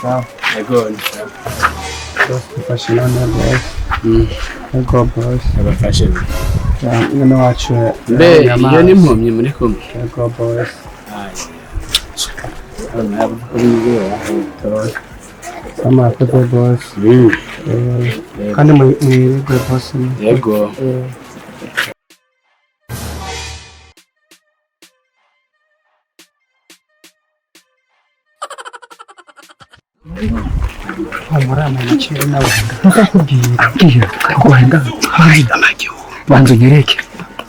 Sawa. Yego, ni sawa. Boss, dufashe none boss. Yego boss. Abafashe. Ya, mwene wacu. Mbe iyo ni impumyi muri kumwe? Yego boss. Murakoze boss. Kandi mwirigwe boss. Yego. Banza unyereke,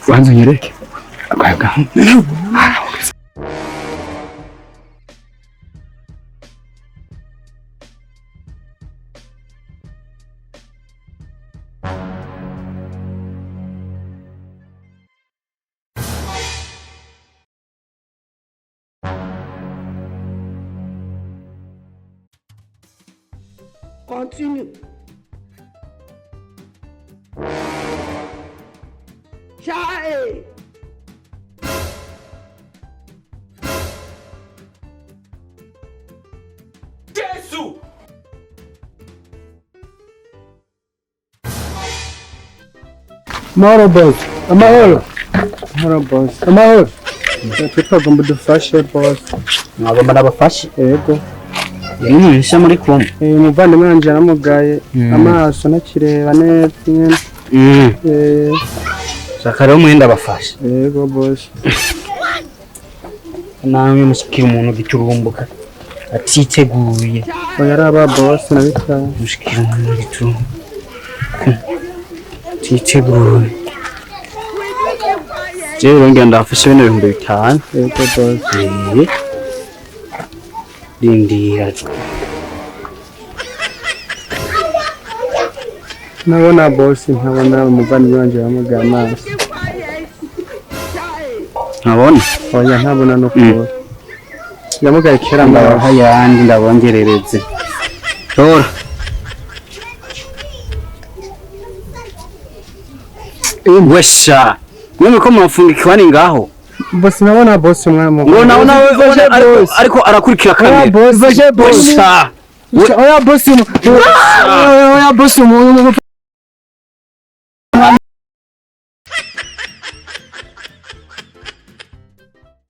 banza unyereke. Continue. Chai. Amahoro boss. Amahoro. Amahoro boss. Amahoro. Twe twagomba dufashe boss. Mwagomba nabafashe? Yego. Iyo ni muhisha muri kumwe. Umuvandimwe wanje yaramugaye amaso ntakireba neza nyene. Shaka rero mwenda abafashe. Yego boss. Namwe mushikira umuntu giturumbuka atiteguye. Oya araba boss nabitaye. Mushikira umuntu giturumbuka atiteguye. Jewe rero ngira ndabafashe bino 5000. Yego boss. Rindira. Nabona boss, ntabona umuvandimwe wanje yaramugaye amaso. Ntabona? Oya ntabona no kubona. Yamugaye kera Ndabaha ayandi ndabongerereze. Tora. Wesha. Mwe ko mwafunga ikiwani ngaho. Boss nabona boss umwana mu. Ngo nawe nawe ariko arakurikira kamera. Oya boss. Wesha. Oya boss. Oya boss.